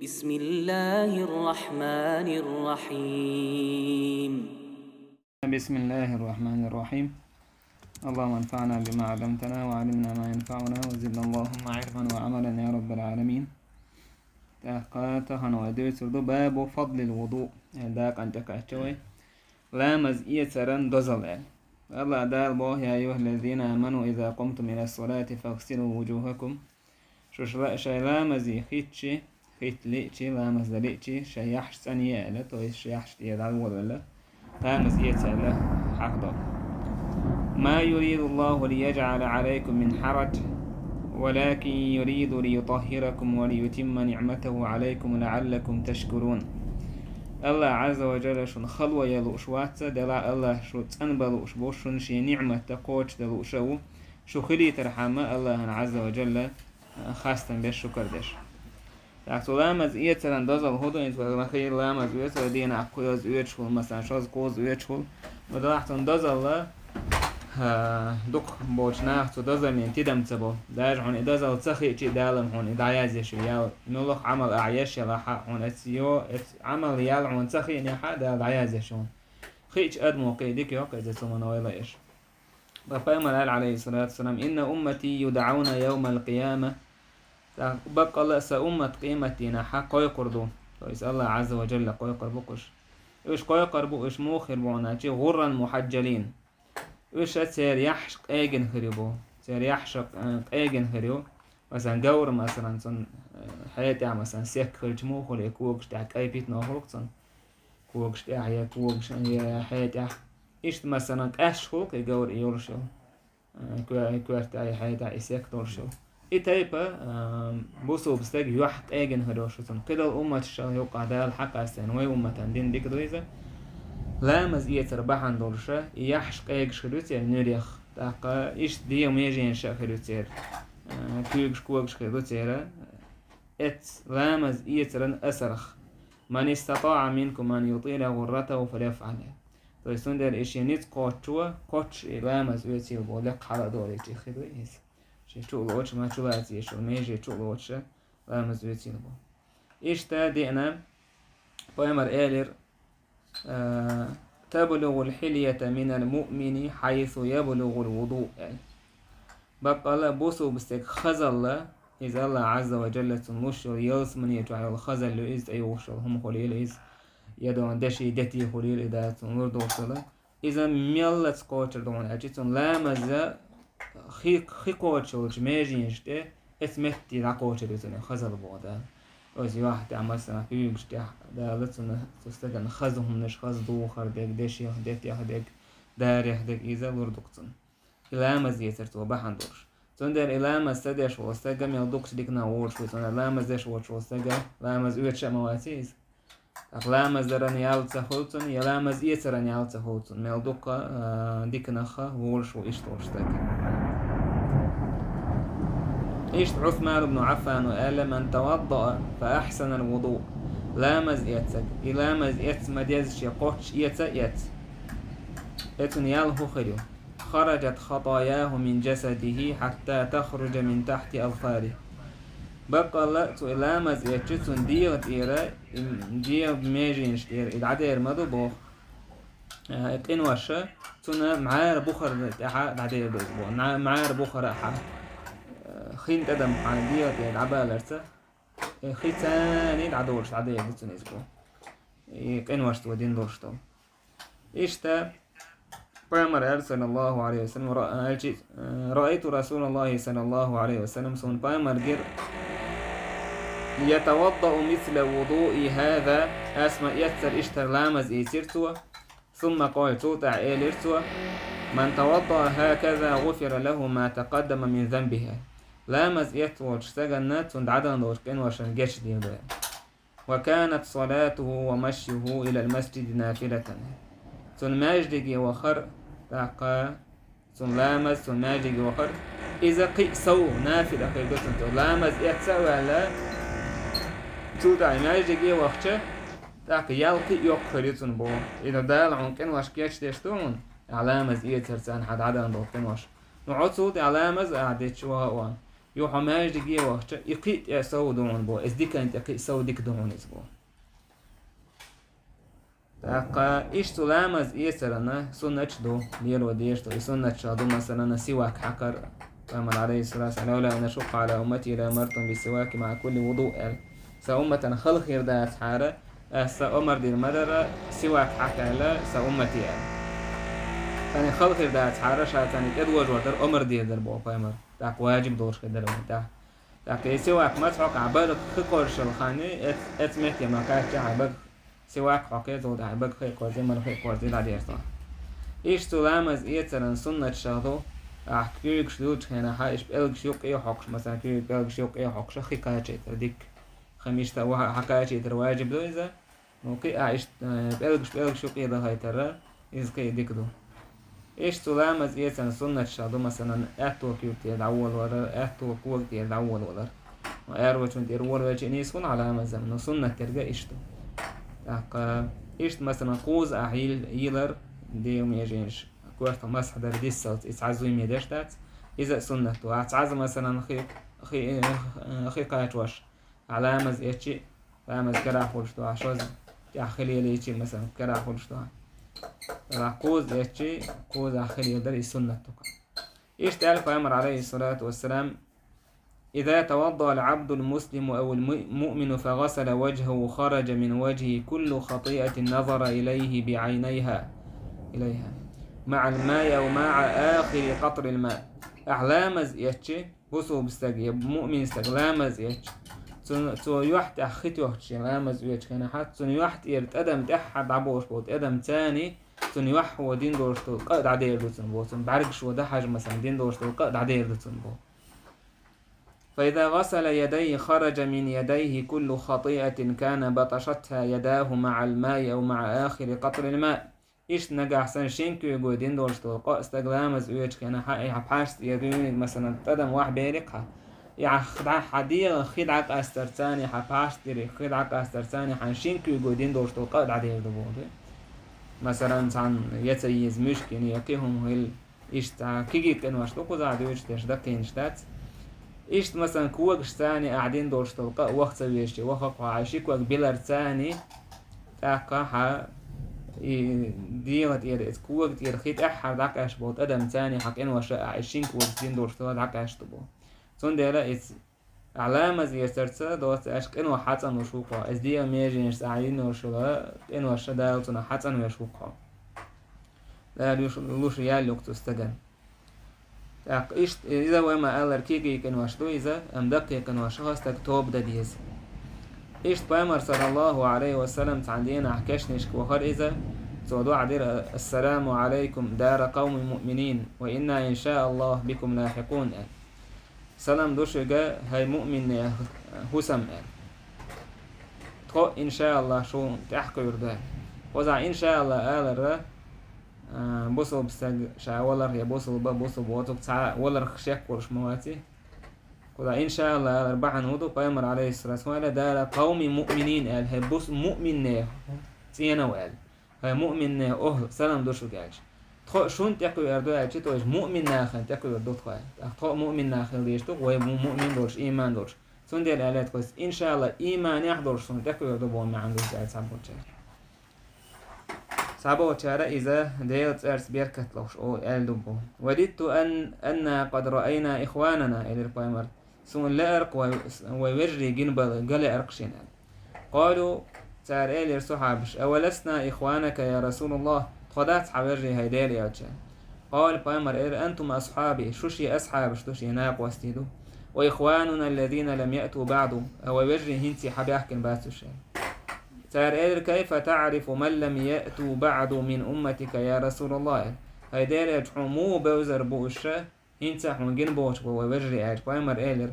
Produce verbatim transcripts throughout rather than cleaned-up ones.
بسم الله الرحمن الرحيم. بسم الله الرحمن الرحيم. اللهم انفعنا بما علمتنا وعلمنا ما ينفعنا وزدنا اللهم علما وعملا يا رب العالمين. ТӀаккха тахан вай дуьйцур ду باب فضل الوضوء. Э, дакъа тӀекхаьчча вай. Ламаз эцаран дозал аьлла. АллахӀ Дала боху: يا أيها الذين آمنوا إذا قمتم إلى الصلاة فاغسلوا وجوهكم. Шуша ла-, шайн ламазе хӀиттича, хӀитта лиъча, ламаз дан лиъча, шайн яххьаш цӀанъе аьлла, то есть шайн яххьаш тӀера дӀаволавелла, ламаз эца аьлла хьахдо. ما يريد الله ليجعل عليكم من حرج ولكن يريد ليطهركم وليتم نعمته عليكم لعلكم تشكرون. АллахӀ Ӏазза ва Джалла шуна хало ян лууш вац, делахь АллахӀ шу цӀанбан лууш бу, шуна шен ниӀмат кхочушдан лууш а ву, шу хилийтархьама АллахӀана Ӏазза ва Джалла, а, хастам беш, шукар деш. ТӀаккха цу ламаз эцаран дозал хӀун ду, иза вай ма-, хи-, ламаз оьцу вай дийнахь кхузза оьцуш хуьлу, масалан, шозза кхузза оьцуш хуьлу. Ну, делахь цунна дозалла, а, дукха болчу наха цу дозаллин тидам ца бо. Даже хьуна и дозалла ца хиъча а, Дала хьуна и дӀаязъеш ю, ял, муьлхха Ӏамал ахь еш елахь а, хьуна эцна йо-, эцна Ӏамал ял хьуна ца хиънехь а, Дала дӀаязъеш ю хьуна. Хиъча адамо кхин дика йоккху иза, цу ма ойла еш. Ткъа Пайхамара аьлла, Ӏалайхиссалату вассалам: إن أمتي يدعون يوم القيامة. ТӀаккха баккъалла а сан уммат къематдийнахь кхойкхур ду. То есть АллахӀ Ӏазза ва Джалла кхойкхур бу уьш. Уьш кхойкхур бу, уьш муха хир бу аьлча, غرا محجلين. Уьш церан яххьаш къегина хир ю бу. Церан яххьаш, э, къегина хир ю. Масалан, говр, масалан, цунна, э, хье тӀехь, масалан, сек хилча муха хуьлу, когаш тӀехь кӀайн питано хуьлу-кх цунна. Когаш тӀехь я когаш, я хье тӀехь. Иштта, масалан, къаьсташ хуьлу-кх и говр, и йолуш йолу. Э, коьрта тӀехь я хье тӀехь и сек долуш йолу. И тайпа, э, бусалба стеган юьхь къегина хир йолуш ю цунна. Кхидолу умматашна юккъехь Дала хьакъ астийна вай умматана дина дика ду иза. Ламаз эцар бахьана долуш, и яххьаш къегаш хир ю церан нуьрех. ТӀаккха иштта дегӀан меженаш а хир ю церан. Э, куьйгаш, когаш хир ю церан. Эцу ламаз эцаран асарх. من استطاع منكم أن يطيل غرته فليفعل. То есть, цундела и шен ницкъ кхоччо, кхоччуш и ламаз оьцийла боху, лекха хьала а долуьйтуш хир ду иза. Шен чу а лоцуш, ма чу лаца езаш йолу меже чу а лоцуш, ламаз оьцийла боху. Иштта деана, Пайхамара элира, э, تبلغ الحلية من المؤمن حيث يبلغ الوضوء, аьлла. Баккъалла а бусалба стеган хазалла, иза АллахӀ Ӏазза ва Джалла цунна луш йолу ялсамане чохь йолу хазалла ю иза, тӀейогӀуш йолу хӀума хуьлийла иза, я дон деши дети хуьлийла и Дала цунна лур долуш долу. Иза меллаца кхочур ду хьуна аьлча, цунна ламаза хи, хи кхочуш йолчу меженаш тӀе, эцу метте дӀакхочур ю цунна хазалла боху Дала. Оцу юьхь тӀехь, масала, куьйгаш тӀехь Дала цунна, цу стеган хаза хӀуманаш, хаза духар дерг, дешех, детех дерг, дарех дерг иза лур ду-кх цунна. И ламаз эцар цо бахьана долуш. Цундела и ламаз ца деш волу стаг мел дукхачу диканах волуш ву, цундела ламаз деш воцуш волу стаг ламаз оьцуш а ма вац иза. ТӀаккха ламаз даран ял ца хуьлу цунна, я ламаз эцаран ял ца хуьлу цунна, мел дукха, а, диканах волуш ву иштта волу стаг. Иштта Ӏусман ибн Ӏаффана аьлла: من توضأ فأحسن الوضوء. Ламаз эцнарг, и ламаз эцна ма-деззачу кхоччуш эца а эцна, и цуьнан ял хӀун хир ю? خرجت خطاياه من جسده حتى تخرج من تحت أظفاره. Баккъалла а цо и ламаз эцча, цуьнан дегӀа тӀера, и дегӀан меженаш тӀера и дӀадер ма ду боху. Э, и къинош цуьнан мӀара бухара тӀехьа дӀадер ду боху. МӀа-, мӀара бухара а хьа, э, хин тӀадам хьан дегӀа тӀера дӀабаларца, э, хи царний дӀадолуш дӀадер ду цуьнан иза боху. И къинош цо дина долуш долу. Иштта, Пайхамара аьлла, саллаллаху алейхи ва саллям, ра-, аьлчи, э, رأيت رسول الله صلى الله عليه وسلم, суна Пайхамар гира, يتوضأ مثل وضوئي هذا, ас ма-эццара иштта ламаз эцира цо, ثم قال, цул тӀаьхьа элира цо: من توضأ هكذا غفر له ما تقدم من ذنبه. Ламаз эцна волчу стаганна цунна дӀадахана долчу къиношан гечдийр ду. وكانت صلاته ومشيه إلى المسجد نافلة. Цуьнан маьждиге вахар, тӀаккха цуьнан ламаз, цуьнан маьждиге вахар, иза кхин а сов нафила хир ду цуьнан. Ламаз эцна а ваьлла, цул тӀаьхьа маьждиге вахча, тӀаккха ял кхин а йоккха хир ю цуьнан боху. Иза Дала хьуна къинош гечдеш ду хьуна, ахь ламаз эцарца хьан дӀадахана долу къинош. Ну, хьо цул тӀаьхьа ламаз а дечу ваха а ван. Юха хьо маьждиге вахча, и кхин а тӀе сов ду хьуна бо, эс дикан тӀе кхин а сов дика ду хьуна иза бо. ТӀаккха иштта цу ламаз эцаран суннаташ ду, лело дезаш ду. И суннаташ ду, масалан, сивак хьакхар, Пайхамар, алейхиссалату вассалам: «لولا أن أشق على أمتي لأمرتهم بالسواك مع كل وضوء», аьлла. Са умматан хала хир дацахьара, ас са омар дир ма дара, сивак хьакха аьлла са уммате аьлла. Царна хала хир дацахьара, ша царна тӀедожор дара, омар дир дара бо Пайхамар. ТӀаккха ваджиб долаш хир дара вай тӀаккха. ТӀаккха и сивак маца хьокхахь бага хи кхорзшал ханна, эц, эц метте ма кхаччахьа бага сивак хьокхе, зултӀахьа бага хи кхорзе, мара хи кхорзе дӀадерзо. Иштта цу ламаз эцаран суннаташ ду, ахь куьйгаш дуьлча хенахьа, иш пӀелгаш юккъе хьокхуш, масалан, куьйга пӀелгаш юккъе хьокхуш, хи кхачийтар дикка. Хи мишта ва хьакхачийтар ваджиб ду иза, ну, кхин а иштта, э, пӀелгаш, пӀелгаш юккъе дахайтара, иза кхин а дика ду. Иштта цу ламаз эцан суннаташ ду, масалан, аьтту куьйга тӀера дӀаволавалар, аьтту кога тӀера дӀаволавалар. Ну, аьрручун тӀера волавелча нийса хул хьа ламаз, ну, суннат дерг иштта ду. ТӀаккха иштта, масалан, кхузза ахь йил-, йилар, дегӀа меженаш, коьртах масхь дар диссалц, и цхьа зуйме деш дац, иза а суннат ду. Ахь цхьазза, масалан, хи, хи, хи кхачош, ахь ламаз эцчи, ламаз карахь хулаш ду, ахь шозза тӀехь хи лелийчи, масалан, карахь хулаш ду. Ахь кхузза эцчи, кхузза ахь хи леладар, и суннат ду. Иштта аьлла Пайхамар, алейхиссалату вассалам: «إذا توضأ العبد المسلم أو المؤمن فغسل وجهه خرج من وجهه كل خطيئة نظر إليه بعينيها، إليها، مع الماء أو مع آخر قطر الماء». Ахь ламаз эцчи, бусулба стаг я муъмин стаг ламаз эцча, цу, цо юьхь тӀехь хи тоьхча, ламаз оьцу хенахьа, цун юьхь тӀера тӀадам тӀехьа дӀаболуш болу тӀадам цани, цун юьхьо дин долуш долу къа а дӀадер ду цунна бо, цун бӀаьргашо дӀахьажа, масалан, дин долуш долу къа а дӀадер ду цунна бо. «فإذا غسل يديه خرج من يديه كل خطيئة كان بطشتها يداه مع الماء أو مع آخر قطر الماء». Иштта нагахь санна шин куьйго дин долуш долу къа а стаг ламаз оьцу хенахьа, и хьан пхьарс тӀера дуьйниг, масалан, тӀадам вахь бериг хьан. И хьан дӀа-, хьан дегӀан хи дӀакъастар цани, хьан пхьарс тӀера хи дӀакъастар цани, хьан шин куьйго дин долуш долу къа а дӀадер ду боху. Масалан, цхьанна я ца еза муьшкина, я кхин хӀума хилла, иштта кегий къинош ду, кхузахь дуьйцуш дерш даккхийнаш дац. Иштта, масалан, когаш цани ахь дин долуш долу къа а ваха ца везачи, ваха а кхо, хьан ши ког билар цани, тӀаккха хьан и дегӀа тӀера, иза кога тӀера хи тӀаьххьара дӀакъаьсташ болу тӀадам цани хьан къиноша а, ахь и шин когаш дин долуш долу дӀакъаьсташ ду бо. Цундела иза ахь ламаз эцарца доцца аьлча къино хьацӀанлуш ву кхо, иза дегӀан меженашца ахь йиношула къиноша Дала цунах хьацӀанвеш ву кхо. Дала луш, луш ял юкъа цу стаган. ТӀаккха иштта, иза вай ма-аллара, кегий къинош ду иза, амма даккхий къинош хьо стаг тоба дан деза. Иштта Пайхамар, саллаллаху алейхи ва саллям, цхьана дийнахь кешнашка вахара иза, цо дуӀа дира: «السلام عليكم دار قوم مؤمنين وإنا إن شاء الله بكم لاحقون», аьлла. «Салам ду шуьга, хӀай муъминнех хӀусам», аьлла. «Тхо, иншааллах, шуна тӀаьхьакхуьур ду», аьлла. Кхузахь иншааллах алара, а, бусулба стаг ша валарх я бусулба, бусулба воцург цхьа валарх шек волуш ма ваций. Кхузахь иншааллах алара бахьана хӀун ду, Пайхамар, алейхиссалату вассалам, аьлла: «دار قوم مؤمنين», аьлла, хӀай бус-, муъминнех цӀенов аьлла. ХӀай муъминнех, охӀла, салам ду шуьга аьлча. Тхо шуна тӀекхуьур ду аьлча, то есть муъмин нахана тӀекхуьур ду тхо. ТӀаккха тхо а муъмин нах хила дезаш ду, вай му-, муъмин долуш, ийман долуш. Цундела аьлла тхо, иншаалла, ийманех долуш суна тӀекхуьур ду боху маьӀна ду аьлла цхьаболчара. Цхьаболчара иза Делан цӀарца беркат лохуш олу аьлла ду боху. «وددت أن، أنا قد رأينا إخواننا», элира пайхамар. Суна лаьара-кх вай, вай вежарий гина бала, ган лаьара-кх шена аьлла. قالوا, цара элира сахьабаш: «أولسنا إخوانك يا رسول الله؟ Тхо дац хьан вежарий, хӀай Делан элча?» قال, пайхамар элира: «أنتم أصحابي, шу шен асхьабаш ду, шен накъостий ду. وإخواننا الذين لم يأتوا بعد, а вай вежарий хӀинца хьабаьхкина бац уьш». Цара элира: «كيف تعرف من لم يأتوا بعد من أمتك يا رسول الله؟» ХӀай Делан элча, хьуна муха бевзар бу уьш, хӀинца хьуна гина боцуш бу вай вежарий аьлча, пайхамар элира: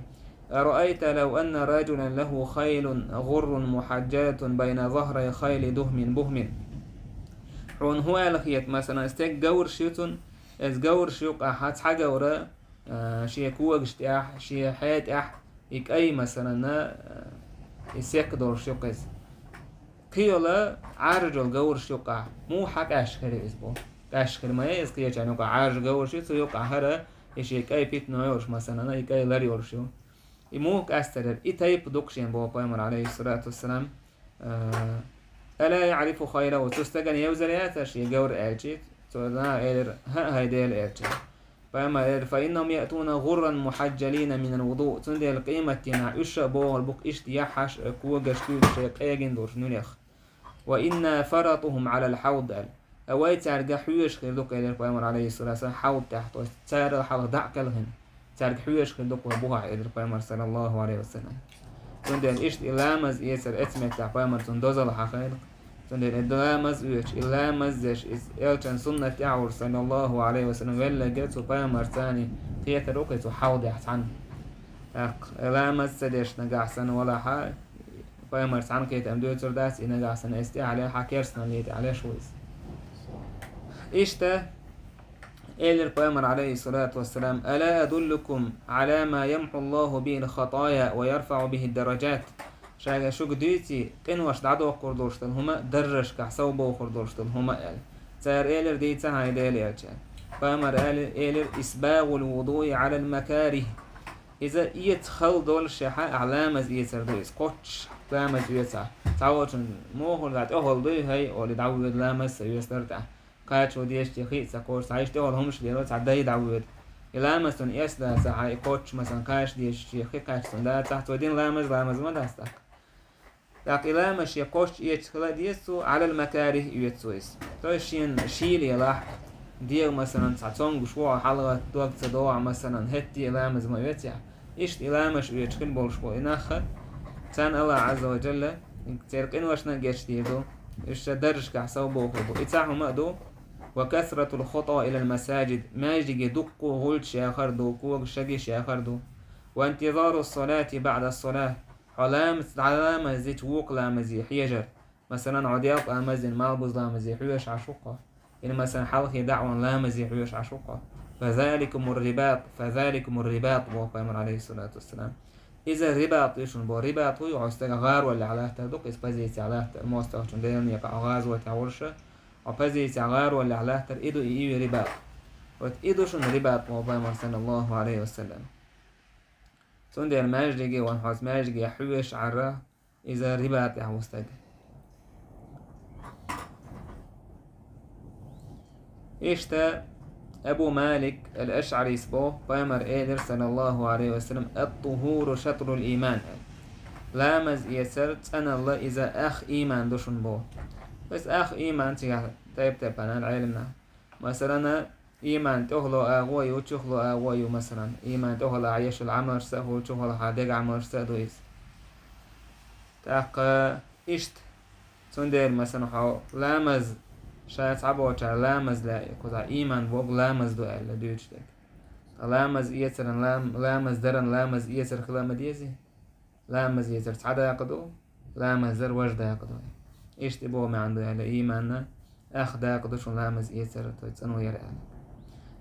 «أرأيت لو أن رجلا له خيل غر محجلة بين ظهري خيل دهم بهم». Хьуна хӀун аьлла хета, масалан, стеган говраш ю цуьнан, иза говраш юкъахь цхьа говра, а, шен когаш тӀехь, шен хье тӀехь, и кӀай, масалан, а, и сек долуш ю-кх иза. Кхин йолу Ӏаьржа йолу говраш юкъахь муха хьакъаьсташ хир ю иза бу? Къаьсташ хир ма ю иза кхечарна юкъахь, Ӏаьржа говраш ю, цу юкъахь хӀара И шен кӀай питано йолуш, масалан, и кӀай лар йолуш ю. И муха къаьстарера? И тайпа ду-кх шен боху пайхамар, алейхиссалату вассалам. Э, «Ала яърифу хайраху», цу стагана евзар яцара шен говр аьлча, цо наха элира: «ХӀаъ, хӀай Делан элча». Пайхамар элира: «Фа иннахум яътуна гӀурран мухьаджалина минал вуду». Цундела къематдийнахь уьш а бохур бу-кх иштта яххьаш а, когаш туьйсуш, шайн къегина долуш нуьнех. «Ва инна фаратухум Ӏалал хьавд», аьлла. А вай цаьрга хьоьжуш хир ду-кх, элира пайхамар, алейхиссалату вассалам, хьавд тӀехь, то есть царал хьалха дӀа а кхелхина, цаьрга хьоьжуш хир ду-кх вай бухахь, элира пайхамар, саллаллаху Ӏалайхи ва саллам. Цундела иштта и ламаз эцар эцу меттехь пайхамар цунна дозалла хьахийра. Цундела и ламаз оьцуш, и ламаз деш, иза элчан суннат тӀехь а волуш, саллаллаху Ӏалайхи ва саллам, велларг цу пайхамарца цхьаьна кхетар ву-кх цу хьавдехь цхьаьна. ТӀаккха и ламаз ца деш нагахь санна валахь, пайхамарца цхьаьна кхетам доьцур дац, и нагахь санна эс тӀехь а ле, хьан керстаналле тӀехь леш ву иза. Иштта элира пайхамар, алейхиссалату вассалам: «Ала адуллукум Ӏала ма ямхьу Аллаху бихил хатая ва ярфаӀу бихид дараджат?» Шайга шуьга дуьйций, къинош дӀадоккхур долуш долу хӀума, даржашкахь совбохур долуш долу хӀума, аьлла. Цара элира: «Дийца хьайн, Делан элча». Пайхамар аьлла, элира: «ИсбагӀул вудуи Ӏалал макарих». Иза эца хала доллушехь, ахь ламаз эцар ду иза, кхоччуш ламаз оьцахь. Цхьаволчун мохур дӀа тӀехула дуй, хӀай, олий, дӀавоьду ламаз сан оьцу дара тӀехь. Кхачо дезачу хи а ца кхочуш, цхьа иштта тӀехула хӀумаш лело, цхьа дай дӀавоьду. И ламаз цунна эцна дацахь, и кхоччуш, масалан, кхача дезачу хи кхаьчна цунна дацахь, цо дина ламаз ламаз ма дац тӀаккха. ТӀаккха и ламаз шен кхоччуш эцча хила а деза цо, Ӏалал макарих оьцу цо иза. То есть шена шийла елахь, дегӀ, масалан, цхьа цомгуш ву хьо, хьалагӀатта дог ца догӀахь, масалан, хӀетте а ламаз ма оьцехь. Иштта и ламаз оьцуш хила болуш бу и нах а, царна Аллах Ӏазза ва Джалла церан къиношна а гечдийр ду, уьш ша даржашкахь совбохур бу. И цхьа хӀума а ду: «Ва касратул хутӀа илал масаджид», маьждиге дуккха а гӀулчаш яхар ду, когаш, шагиш яхар ду. «Ва интизарус салати баӀдас салах», хьо ламаз, дӀа ламаз дича вукху ламазе хьежар. Масалан, хьо делкъа ламаз дина, малхбуза ламазе хьоьжуш Ӏаш ву-кх хьо. Или, масалан, хьалхе даӀван ламазе хьоьжуш Ӏаш ву-кх хьо. «Фазаликумур рибат, фазаликумур рибат», боху пайхамар, алейхиссалату вассалам. Иза рибат ю шуна боху. Рибат вуй, хьо стага гӀароллехь латтар ду-кх, иза позицехь латтар, мостагӀчун Делан некъахь хьо гӀазотехь волуш, хьо позицехь гӀароллехь латтар, и ду и, и ю рибат. Вот и ду шуна рибат, боху пайхамар, саллаллаху Ӏалайхи ва саллам. Цундела маьждиге ван хьо, маьждиге хьоьжуш Ӏара, иза рибатехь ву стаг. Иштта Абу Малик ал-АшӀарис боху, пайхамар элира, саллаллаху Ӏалайхи ва саллам: «Ат-тухуру шатрул иман». Ламаз эцар цӀаналла, иза ах ийман ду шуна боху. Иза ах ийман цигахь тайп-тайпана аьлла Ӏеламнаха. Масалана, ийман тӀехула агӀо ю, чухула агӀо ю, масалан. Ийман тӀехула хьан ешал Ӏамалшца а хуьлу, чухула хьан дега Ӏамалшца а ду иза. ТӀаккха иштта, цундела, масалан, хьо ламаз, ша цхьаболчара ламаз лаьа, кхузахь ийман боху ламаз ду аьлла дуьйцуш дерг. Ткъа ламаз эцаран, лам-, ламаз даран, ламаз эцар хила а ма дезий? Ламаз эцар цхьа дакъа ду, ламаз дар важа дакъа ду. Иштта и боху маьӀна ду аьлла, ийманна ах дакъа ду шуна ламаз эцар, то есть цӀано яр аьлла.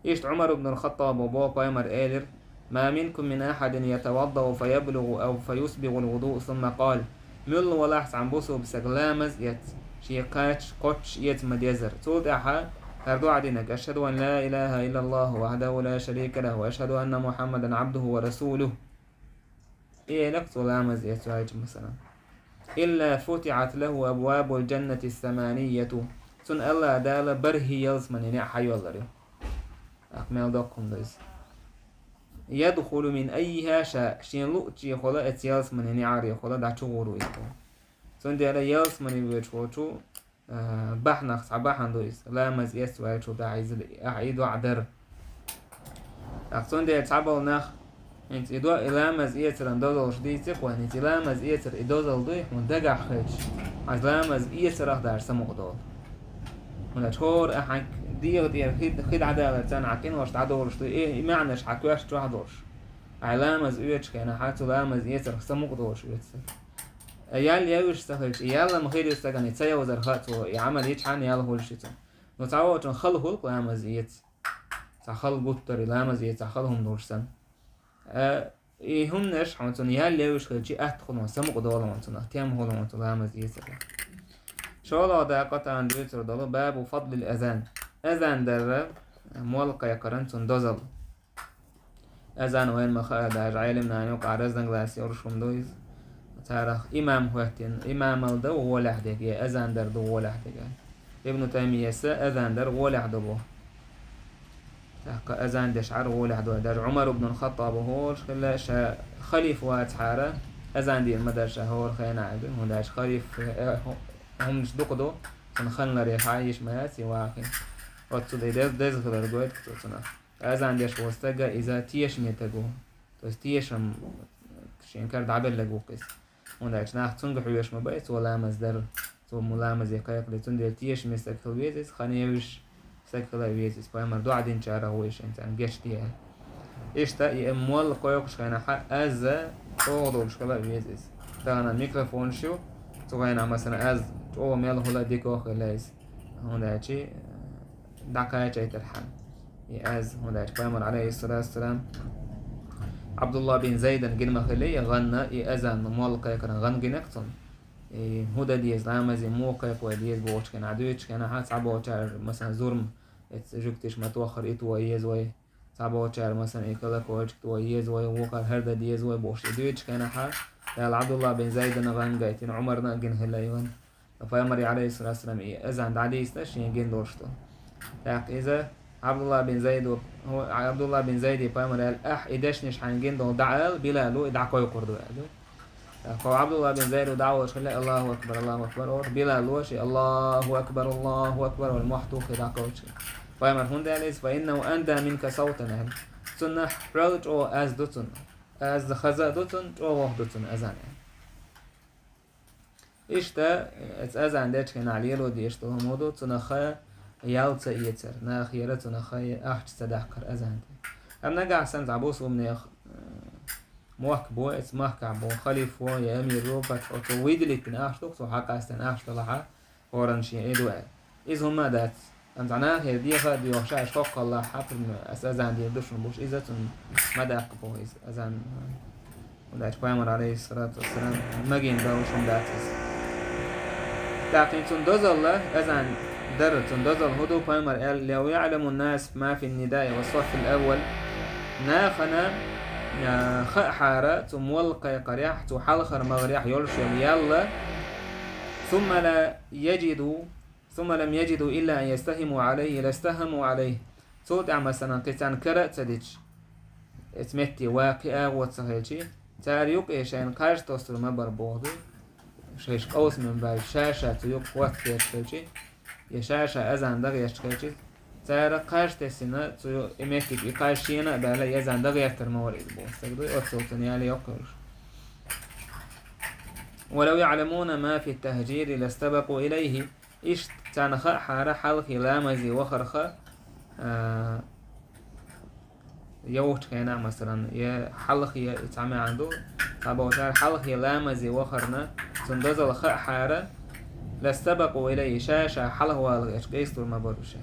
Иштта Ӏумар ибн ал-ХаттӀаба боху, пайхамар элира: «Ма минкум мин ахьадин ятаваддау фаяблугу ау фаюсбигъул вуду, сумма къал». Муьлла валахь цхьана бусулба стаг ламаз эц, шен кхача кхоччуш эца ма дезара. Цул тӀаьхьа хӀара доӀа динарг: «Ашхаду ан ла илаха иллаллаху вахьдаху ла шарика лаху, ва ашхаду анна Мухьаммадан Ӏабдуху ва расулуху». И элира цо ламаз эцча, ваьлча, масалан. «Илла футихьат лаху абвабул джаннати саманияту». Цунна Аллах Дала бархӀе ялсаманин неӀ хьайоьллар ю. Акха мел доккха хӀума ду иза. «Ядхулу мин аййиха ша», шен луъучехула, оцу ялсаманин неӀарехула дӀа чугӀур ву иза. Цундела ялсамане воьдуш волчу а, бахьанах цхьа бахьана ду иза. Ламаз эцна ваьллачул тӀаьхьа иза, ахьа и доӀа дара. ТӀаккха цундела цхьаболу нах, хӀинца и доӀа, и ламаз эцаран дозаллаш дийцира вайна, хӀинца и ламаз эцар и дозалла дуй, хьуна дагахь хилча, хьан ламаз эцарах даже самукъа долу. ХӀунда аьлча хӀора ахьа дегӀа тӀера хи, хи дӀадалар царна хьан къинош дӀадолуш ду, и, и маьӀнаш хьан коьрта чохь долуш. Ахьа ламаз оьцучу хенахь, цу ламаз эцарх самукъа долуш оьцу. Ял евзаш ца хилча, и ял-м хир ю стагана, и ца евзар хаьа цо, и Ӏамал йичхьана ял хуьлуш ю цунна. Ну, цхьаволчун хала хуьлу-кх ламаз эца. Цхьа хала гуттар а, ламаз эца, цхьа хала хӀума долуш санна. Э, и хӀуманаш хьуна цунна ял евзаш хилча, атта хуьлу, самукъа долу хьуна цунах, тем хуьлу хьуна цу ламаз эцарах. ШолгӀа дакъа тахана дуьйцур долу бабу фадлил азан. Азан дар, молла кхайкхаран цунна дозалла. Азан вайна ма хаьа, даже Ӏелимнаха юкъахь разногласие йолуш хӀума ду иза. Царах имам хӀоьттина, имамал ду гӀолехь дерг, я азан дар ду гӀолехь дерг. Ибн Таймияс азан дар гӀолехь ду боху. ТӀаккха азан деш Ӏар гӀолехь ду. Даже Ӏумар ибн Хаттаба хӀорш хилла, ша халифа вацахьара, азан дийр ма дара ша хӀора хенахь аьлла, хӀунда аьлча халифа, э, хӀу-, хӀуманаш дукха ду, цунна хан ларъеш Ӏан йиш ма яц и вахийна. Оццул и дез-, деза хилар гойту цо цунах. Азан деш волу стага иза тешаме стаг ву. То есть тешам шен кара дӀабелларг ву-кх иза. ХӀунда аьлча нах цунга хьоьжуш ма бай, цо ламаз дара, цо ламазе кхайкхале, цундела тешаме стаг хила веза иза, хан евзаш стаг хила а веза иза. Пайхамар доӀа динчарах ву и шен царна гечде аьлла. Иштта и молла кхойкхуш хенахь, аз чӀогӀа долуш хила а веза иза. Тахана микрофонаш ю, цу хенахь, масала, аз чӀогӀа мел хуьлу а дика а хила иза. ХӀунда аьлча дӀакхачийтархьама. И аз, хӀунда аьлча пайхамар, алейхиссалату вассалам, Абдулла бин Зайдан гина ма хилла и гӀан, и азан молла кхайкхаран гӀан гинарг цунна. И хӀун дан деза, ламазе муха кхайкхо деза бохучу хенахь, дуьйцучу хенахь, цхьаболчара, масала, зурма, эцу жуьгтиша ма-тоххара и то еза вай, цхьаболчара, масала, и колокольчик то еза вай, вукхара хӀара дан деза вай бохуш, и дуьйцучу хенахь, Дала Абдулла бин Зайдана гӀан гайтина, Ӏумарна а гина хилла и гӀан. Пайхамаре, алейхиссалату вассалам, и азан дӀадийцина шен гина долуш ду. ТӀаккха иза Абдулла бин Зайд ву, хӀу-, Абдулла бин Зайде пайхамар аьлла: «Ахь и дешнаш хьайна гина долу дӀаала Билало, и дӀакхойкхур ду», – аьлла. ТӀаккха Абдулла бин Зайд ву дӀа а волуш хилла: «Аллаху акбар, Аллаху акбар», – олуш, Билало шен: «Аллаху акбар, Аллаху акбар», – олу мохь туххе дӀакхочуш. Пайхамар хӀунда аьлла иза: «Фа иннаху анда минка савтан», – аьлла. Цунна хьол чӀогӀа аз ду цунна. Аз хаза а ду цунна, чӀогӀа ду цунна азан аьлла. Иштта, эцу азан дечу хенахь лело дезаш долу хӀума ду, цунах ял ца эцар, нахера цунах ахча ца даккхар азан тӀе. Амма нагахь санна цхьа бусулба нехан, э, мохк бу, эцу махкахь бу, халифо я амиро, пачхьо, цо выделить дина ахча ду, цо хьакъастина ахча далахьа, хӀоранна шен Ӏийду аьлла. Иза хӀума а дац. Амма цхьа нахера деха а доьхуш, аша хӀокхаллахь хьаприна аса азан дийр ду шуна бохуш, иза цунна ма даккха боху иза азан. ХӀунда аьлча пайхамар, алейхиссалату вассалам, магийна далуш хӀума дац иза. ТӀаккха цунна дозалла, азан дарра цунна дозалла хӀун ду, пайхамар аьлла: «Лав яӀламу ннас ма фи ннидаи ва саффил аввал». Нахана, а, хаахьара цу молла кхайкхарехь, цу хьалхара магӀарехь йолуш йолу ял, сумма ла яджиду Сумма лам яджиду илла ан ястахиму алайхи, ластахаму алайхи. Цул тӀаьхьа, масалан, кхин царна кара а ца дича, эцу метте ван кхин агӀо ца хилчи, цара юкъе шайна кхаж тосур ма бара боху ду. Шайша къовсаман баьлча, ша-ша цу юкъа хӀотта кхетта хилчи, я ша-ша азан дагӀерташ хилчи, цара кхаж тесина, цу ю-, и меттиг, и кхаж шена а баьлла, и азан дагӀертар ма вара иза боху стаг ду, оццул цунна яле йоккхуьйлуш. Валав яъламуна ма фи тахджири ластабаку илайхи. Иштта царна хаахьара хьалхе ламазе вахарха, а, йовхачу хенахь, масалан, я хьалхе, и цхьа маьӀна ду, цхьаболчара хьалхе ламазе вахарна, цунна дозалла хаахьара, ластабаку илайхи, ша-ша хьалхавала гӀерташ къийсалур ма бара уьш.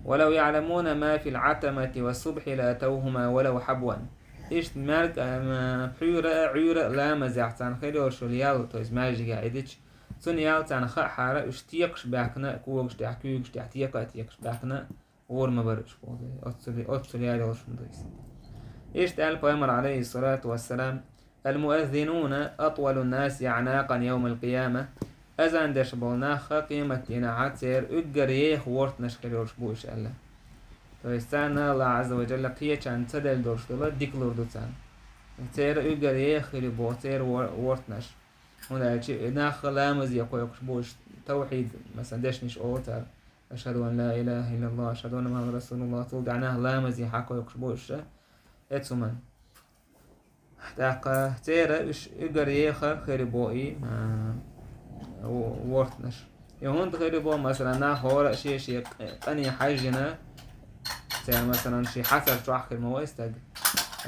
Валав яъламуна ма фил гӀатамати ва субхьи лаатавхума валав хьабван. Иштта маьрк-, а, м, пхьуьйра а, Ӏуьйра а ламазехь царна хир йолуш йолу ял, то есть маьждигехь и дича, цунна ял царна хаахьара, уьш текхаш баьхкина, когаш тӀехь, куьйгаш тӀехь текха а текхаш баьхкина, гӀур ма бара уьш боху. Оццул, оццул ял йолуш хӀума ду иза. Иштта аьлла пайхамар, алейхиссалату вассалам: «Ал-муаззинуна атвалу ннаси аънакъан явмал-къияма». Азан деш болу нах къематдийнахьа церан уггар еха вортанаш хир йолуш бу уьш аьлла. То есть царна Аллах Азза ва Джалла кхечарна ца делла долуш долу дика лур ду царна. Церан уггар еха хир ю боху церан вор-, вортанаш. ХӀунда аьлча и нах ламазе кхойкхуш бу уьш, тавхьид, масалан, дешнаш олу цара. Ашхаду ан ла илаха иллаллах, ашхаду анна Мухаммадан расулуллах, цул тӀаьхьа нах ламазе хьакхойкхуш бу уьш, эцу хӀуманна. ТӀаккха церан уьш уггар еха хир бу и, а, во-, вортанаш. И хӀунда хир бу, масалан, нах хӀора а шен-шен къ-, къане хьаьжжина, церан, масалан, шен хьацар чохь хир ма вай стаг.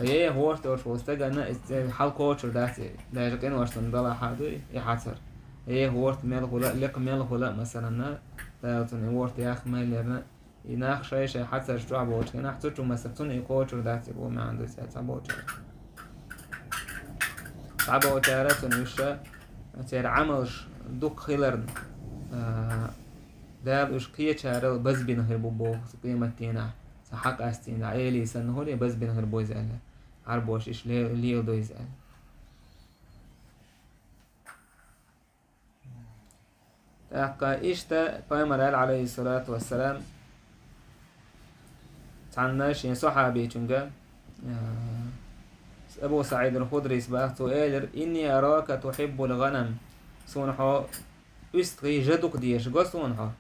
Еха ворта йолуш волу стагана и церан хьал кочур дац и, даже къиношна далахь а ду и хьацар. Еха ворта мел хуьла а, лекха мел хуьла а, масалан, Дала цунна и ворта яха мел ярна, и нах шай-шай хьацарш чохь болчу хенахь, цу чу масар цунна и кхочур дац, и бу маьӀна ду цара цхьаболчара. Цхьаболчара цунна уьш, церан Ӏамалш дукха хиларна, а, Дала уьш кхечарал базбина хир бу боху къематдийнахь. хьакъастийна, Ӏели санна хӀури, базбина хир бу иза аьлла. Ӏарбоша иштта ле-, леладо иза аьлла. ТӀаккха иштта пайхамара аьлла, Ӏалайхиссалату вассалам, цхьанна шен сахьабичунга, а, Абу СаӀид аль-Худрис бах, цо элира: «Инни арака тухьиббул гӀанам». Суна хьо уьстагӀий жа дукха дезаш го суна хьо.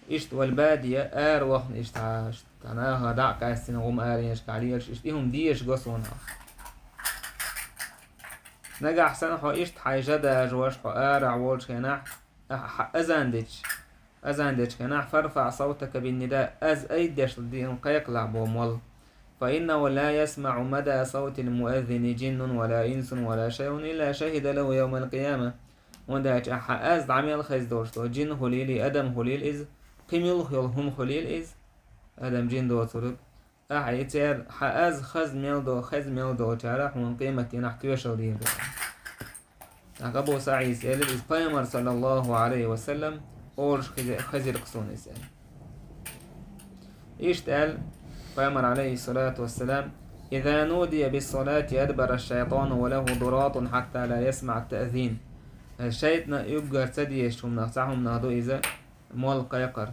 Иштта вал бадия, ара вахна иштта хьа, иштта наха дӀа а къаьстина, гӀум аренашкахь лелаш, иштта и хӀума дезаш го суна хьо. Нагахь санна хьо иштта хьайн жа дажош, хьо арахь волчу хенахь, ахьа азан дечу, азан дечу хенахь, фарфаъ савтака бин нида, аз айдеш дин кхайкхалахь бо молла. Фа иннаху ла ясмаъу мада савтил муаззини джиннун ва ла инсун ва ла шайъун илла шахида лаху явмал къияма. ХӀунда аьлча ахьа аз дӀа мел хеза долуш долу джин хуьлийла, адам хуьлийла иза, кхин муьлха йолу хӀума хуьлийла иза, адам джин доцург, ахьа и церан хьан аз хаза мел до-, хеза мел долчара хьуна къематдийнахь тоьшалла дийр ду. ТӀаккха Абу СаӀида элира, иза пайхамар, саллаллаху Ӏалайхи ва саллам, олуш хизи-, хезира-кх суна иза. Иштта аьлла пайхамар, Ӏалайхиссалату вассалам: «Иза нудия биссалати адбара шайтану ва лаху дуратун хьатта ла ясмаъ таъзин». ШайтӀана уггар ца дезачу хӀуманах цхьа хӀуманах ду иза молла кхайкхар.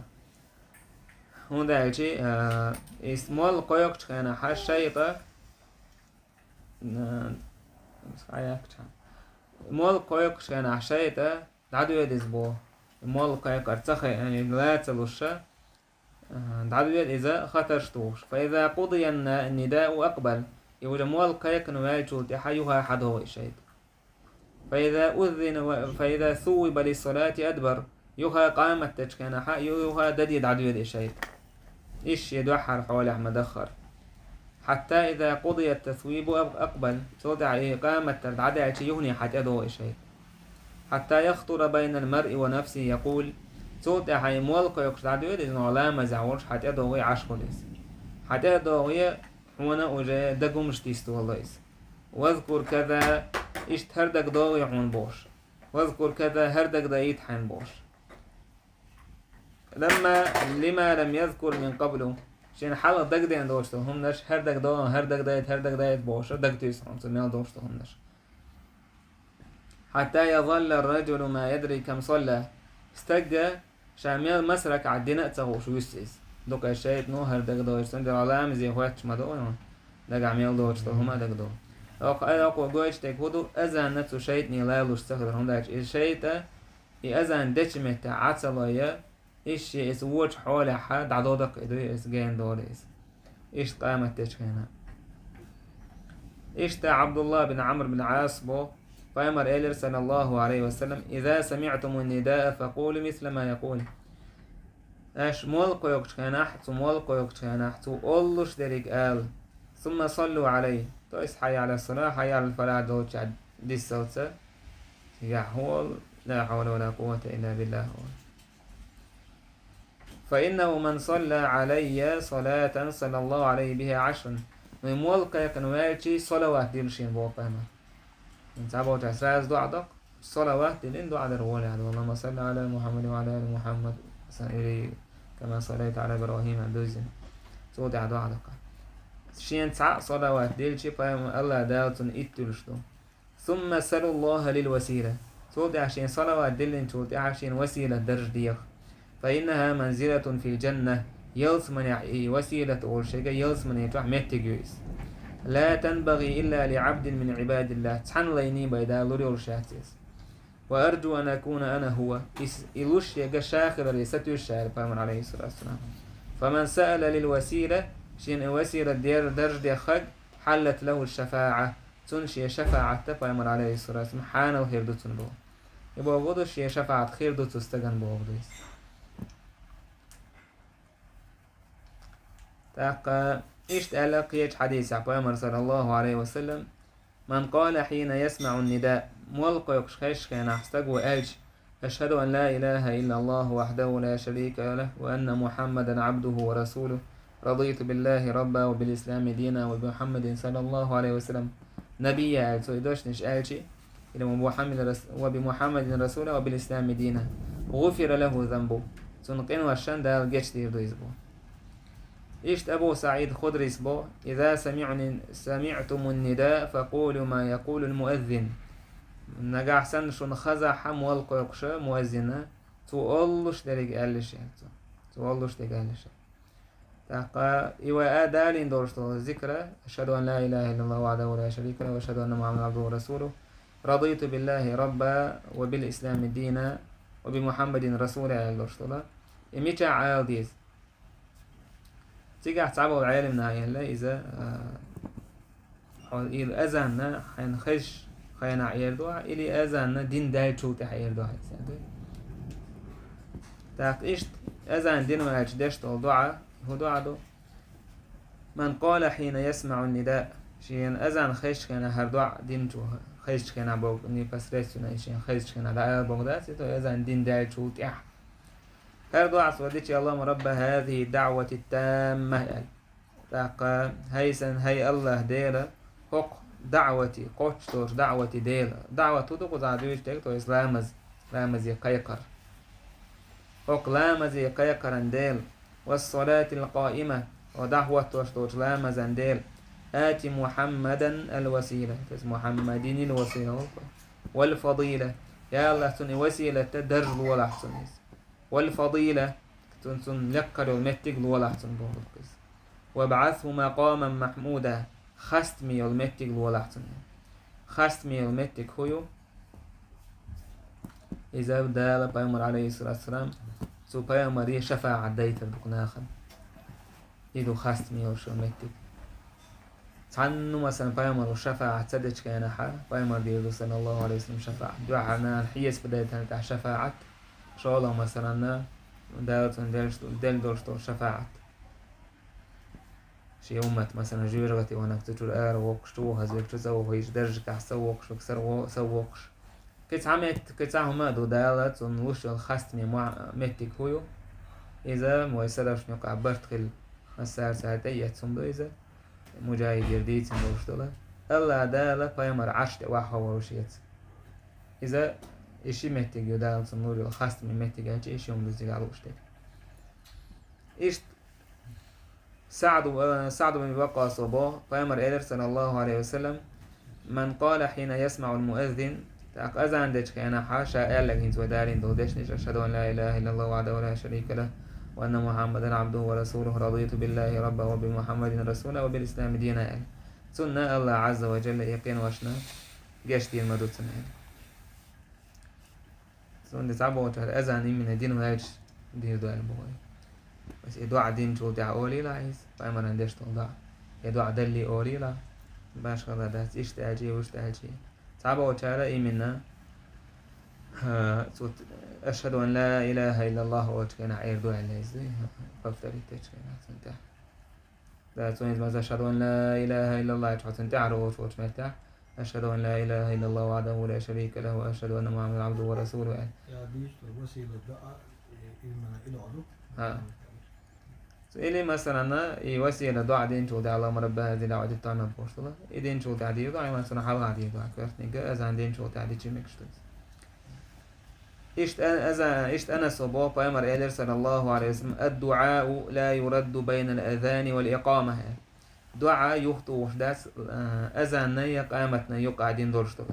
ХӀунда аьлча, а, иза молла кхойкхучу хенахь шайтӀа, а, молла кхойкхучу хенахь шайтӀа дӀадоьду иза боху. Молла кхайкхар ца хе-, а, ла ца луш, а, дӀадоьду иза хатарш тухуш. Фа иза къудия ан-, нидау акъбал. И уже молла кхайкхина ваьллачул тӀаьхьа юха хьадогӀу и шайтӀа. فإذا أذن و-، فإذا ثوب للصلاة أدبر. Юха къамат дечу хенахь, ю-, юха даде дӀадоьду и шайтӀа. Иштта шен дуьххьара хьолехь ма даххара. حتى إذا قضي التثويب أق-، أقبل. Цул тӀаьхьа и къамат дар дӀадаьлча юхане хьан тӀедогӀу и шайтӀа. حتى يخطر بين المرء ونفسه يقول. Цул тӀаьхьа и молла кхойкхуш дӀадоьду иза, но ламазехь волуш хьан тӀедогӀий Ӏаш хуьлу иза. Хьан тӀедогӀий, хьуна уже дагумаш дисту валла иза. «Вазкур каза», иштта хӀара дагадогӀий хьуна бохуш. «Вазкур каза», хӀара дагадайта хьайна бохуш. «Ламма лима лам язкур мин къаблу». Шена хьалха дагадеана долуш долу хӀуманаш, хӀара дагадогӀий, хӀара дагадайта, хӀара дагадайта бохуш, дагатуьйсу хьуна цу мел долуш долу хӀуманаш. «Хьатта язалла ар-раджулу ма ядри кам салла». Стагга ша мел маса ракаӀат дина а ца хууш вуьсу иза. Дукха шайтӀано хӀара дагадогӀуш санна, дера ламазе хӀотташ ма ду вайна. Дагахь мел доцуш долу хӀума а дагадогӀу. Окху, окхо гойтуш дерг хӀун ду, азанна цу шайтӀане лалуш ца хилар, хӀунда аьлча иза шайтӀа, и азан дечу метте Ӏа ца лой, Иштта иза вочу хьолехь дӀадодаккха и дуй, иза гена долу иза. Иштта къамат дечу хенахь. Иштта Абдулла бин Амр бин Ӏас бо, пайхамар элира, саллаллаху алейхи ва саллям: «Иза самиътумун нидаа, факулу мисла ма якул». Аша молла кхойкхучу хенахь, цу молла кхойкхучу хенахь, цо оллуш дерриг ала. Сумма саллу алей. То есть, хьайя аля сала, хьайя аля фалах долчу диссалца. Цигахь хӀума, ла хьавла ва ла къуввата илла биллах. «Фа иннаху ман салла алайя салатан саллаллаху алайхи биха ашрун». Вай молла кхайкхина ваьлчий, салават дилла шена боху пайхамар. Цхьаболчара сразу дуӀа доккху, салават диллина дуӀа дар волехь ду. «Аллахумма салли ала Мухаммад ва ала али Мухаммад». Сан или, «Кама саллайта ала Ибрахима», дуьззина. Цул тӀаьхьа дуӀа доккху. Шена цхьаъ салават дилличий, пайхамар, Аллах Дала цунна итт дуьлуш ду. «Сумма салуллаха лил васила». Цул тӀаьхьа шена салават диллинчул тӀаьхьа шена василат дарж деха. «Фа иннаха манзилатун фил джанна». Ялсаманехь и василат олу шега ялсамане чохь меттиг ю иза. «Ла танбагӀи илла ли абдин мин ибадиллах». Цхьана лайний бай Дала лур йолуш яц иза. «Ва арджу ан акуна ана хӀува». Ис-, и луш шега ша хиларе сатуьйсу ша аьлла пайхамар, алейхиссалату вассалам. «Фа ман саала лил васила», шена и василат дер-, дарж деххаг, «хьаллат лаху шафаӀа». Цунна шен шафаӀатта пайхамар, алейхиссалату вассалам, хьанал хир ду цунна боху. И бохург ду, шен шафаӀат хир ду цу стагана бохург ду иза. ТӀаккха иштта аьлла кхечу хьадисехь пайхамар, саллаллаху алейхи ва саллям: «Ман къала хьина ясмаӀу нида», молла кхойкхуш хезачу хенахь стаго аьлча: «Ашхаду ан ла илаха иллаллаху вахдаху ла шарика лах ва анна Мухаммадан абдуху ва расулух». «Радиту биллахи рабба ва бил ислами дина ва би Мухаммадин саллаллаху алейхи ва саллям набийя», аьлла, цо и дешнаш аьлчи, или «ва Мухаммадин рас-, ва би Мухаммадин расула ва бил ислами дина». «ГӀуфира лаху занбу». Цунна къиношан Дала гечдийр ду иза бу. Иштта Абу СаӀид Худрис бо: «إذا سمعتم النداء فقولوا ما يقول المؤذن». Нагахь санна шуна хазахь молла кхойкхуш муэззина, цо оллуш деррига аьлла шен цо. Цо оллуш деррига аьлла шен. ТӀаккха и вай а далийна долуш долу зикра: «أشهد أن لا إله إلا الله وحده لا شريك له، وأشهد أن محمدا عبده ورسوله، رضيت بالله ربا وبالإسلام دينا وبمحمد رسولا», аьлла долуш долу. И мичахь ала деза? Цигахь цхьаболу Ӏелам наха аьлла иза, а, хьо и азанна хьайна хезаш хенахь эр ду ахь, или азанна дин даьллачул тӀаьхьа эр ду ахь иза. ТӀаккха иштта азан дина ваьлча деш долу доӀа, хӀун доӀа ду? «من قال حين يسمع النداء». Шена азан хезчу хенахь хӀара доӀа динчу, хезчу хенахь боху, непосредственно и шена хезчу хенахь дӀаала боху дац, и то азан дина даьллачул тӀаьхьа. ХӀара доӀа цо дича: «اللهم رب هذه الدعوة التامة», аьлла. ТӀаккха: «ХӀай сан, хӀай АллахӀ Дела, хӀокху даӀвати, кхоччуш долчу даӀвати Дела». ДаӀват хӀун ду кхузахь дуьйцу дерг, то есть ламаз, ламазе кхайкхар. ХӀокху ламазе кхайкхаран Дела, «والصلاة القائمة», хӀокху дӀахӀоттош долчу ламазан Дела, «آت محمدا الوسيلة», то есть Мухьаммадин ил васила, «والفضيلة», я АллахӀ, цунна и василат а даржа лолахь цунна иза. «والفضيلة», цунна, цунна лекхара йолу меттиг лолахь цунна бохург иза. «وابعثه مقاما محمودا», хастаме йолу меттиг лолахь цунна. Хастаме йолу меттиг хӀун ю? Иза Дала пайхамар, алейхиссалату вассалам, цу пайхамаре шафаӀат дайтар ду нахана. И ду хастаме йолуш йолу меттиг. Цхьанна, масалан, пайхамаро шафаӀат ца дечу хенахь, пайхамар дийр ду, саллаллаху алейхи ва саллям, шафаӀат. Дуьххьара нахана хьесап дайтарна тӀехь шафаӀат, шолгӀа, масалан, Дала цунна деллаш ду-, делла долуш долу шафаӀат. Шен уммат, масалан, жоьжахате ваханарг цу чуьра ара воккхуш, чу вахаза верг чу ца вохуьйтуш, даржашкахь са воккхуш, верг са во-, са воккхуш. Кхин цхьа метта, кхин цхьа хӀума а ду, Дала цунна луш йолу хастаме мо-, меттиг хӀун ю? Иза вай салафашна юкъахь барт хилла, массара цара тӀеэцна хӀума ду иза, мужахӀидера дийцина долуш долу. АллахӀ Дала пайхамар Ӏарш тӀе охьаховшо шеца. Иза и ши меттиг ю Дала цунна луш йолу хастаме меттиг аьлча, и ши хӀума ду цигахь лууш дерг. Иштта СаӀд, э, СаӀд бин Ваккъасо боху, пайхамар элира, саллаллаху алейхи ва саллям: «من قال حين يسمع المؤذن», тӀаккха азан дечу хенахь ша аьлларг хӀинца вай далийна долу дешнаш: «أشهد أن لا إله إلا الله وحده لا شريك له، وأن محمدا عبده ورسوله، رضيت بالله ربا وبمحمد رسولا وبالإسلام دينا», аьлла. Цунна АллахӀ Ӏазза ва Джалла и къиношна гечдийр ма ду цунна аьлла. Цундела цхьаболчара азан именно дина ваьлча дийр ду аьлла боху. Аса и доӀа динчул тӀаьхьа олийла иза, пайхамаран деш долу доӀа. И доӀа даллий олийла, башхала дац, иштта аьлчий, вуьшта аьлчий. Цхьаболчара именно, а, цу «Ашхаду ан ла илаха иллаллах» олучу хенахь эр ду аьлла иза, повторить дечу хенахь цунна тӀехь. Да, цо иза маза «Ашхаду ан ла илаха иллаллах» аьлча, хьо цунна тӀаьхьара олуш волчу меттехь: «Ашхаду ан ла илаха иллаллах вахьдаху ла шарика лаху ва ашхаду анна Мухьаммадан Ӏабдуху ва расулуху», аьлла. Я дийш ду, васила доӀа, э, именно и доӀа ду. ХӀа. Или, масалан, и васила доӀа динчул тӀаьхьа «Аллахумма рабба хазихи ддаӀвати ттамма» бохуш долу. И динчул тӀаьхьа дийр ду, хьайна цунах хьалха дийр ду, коьртниг азан динчул тӀаьхьа дичи мегаш ду. Иштта а-, аза-, иштта Анаса боху, пайхамар элира, саллаллаху алейхи ва саллям: «Ад-дуӀау ла юрадду байнал азани вал икъама». ДоӀа юхатухуш дац, а, азанна я къаматна юкъа дина долуш ду.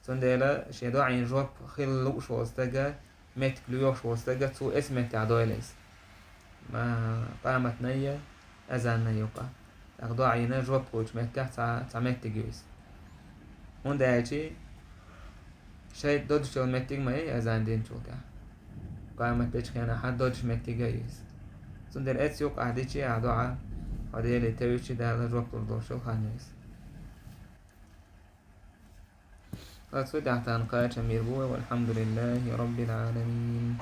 Цундела шен доӀийн жоп хила лууш волу стага, меттиг лоьхуш волу стага, цо эс меттехь дойла иза. Ма, къаматна я азанна юкъа. ТӀаккха доӀийна жоп хуьлучу меттехь цхьа, цхьа меттиг ю иза. ХӀунда аьлча шайта додуш йолу меттиг ма ю азан динчул тӀаьхьа. Къамат дечу хенахь додуш меттиг а ю иза. Цундела эцу юкъахь дичи ахь доӀа, хьо Деле тевжичи Дала жоп лур долуш йолу хан ю иза. Ткъа цу тӀехь тхан кхачам бийр бу вай, валхьамдулиллахи раббил Ӏаламин.